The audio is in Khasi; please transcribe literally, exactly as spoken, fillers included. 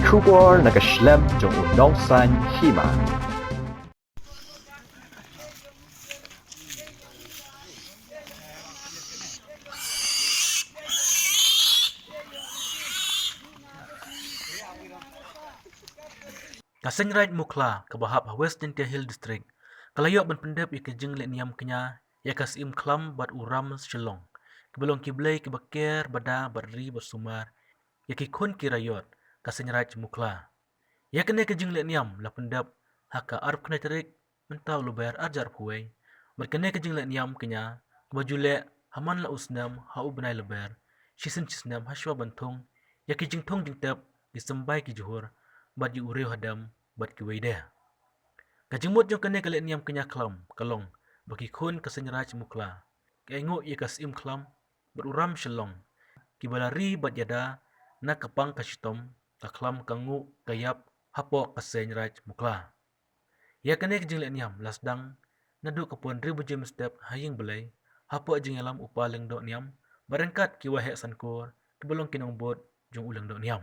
Khubor na ka shlem jong u nongsan hima. Ka Seiñraij Mukhla kaba hap ha West Jaintia Hills District ka la ïoh ban pyndep ïa ka jingleh niam kñia ïa ka Syiem Khlam bad u Ram Shillong, kiba long ki blei kiba ker bad da bad ri bad sumar ïa ki khun ki raiot ka Seiñraij Mukhla. Ïa kane ka jingleh niam la pyndep ha ka arphew khyndai tarik mynta u Lber arhajar arphew wei. Bad kane ka jingleh niam kñia kaba ju leh ha man la u snem ha u bnai Lber, shisien shisnem hashwa ban thung ïa ki jingthung jingtep, ki symbai ki jhur bad ïa u riew hadem bad kiwei de. Ka jingmut jong kane ka leh niam kñia khlam ka long ba ki khun ka Seiñraij Mukhla ki ainguh ïa ka Syiem Khlam bad u Ram Shillong, kiba la ri bad ïada na ka pang ka shitom, ka khlam ka nguh ka ïap hapoh ka Seiñraij Mukhla. Ïa kane ka jingleh niam la sdang naduh ka por hynriew baje mynstep ha ïing blei, hapoh jingïalam u Pa Lyngdoh Niam bad ryngkat ki Waheh Sankor kiba long ki nongbud jong u Lyngdoh Niam.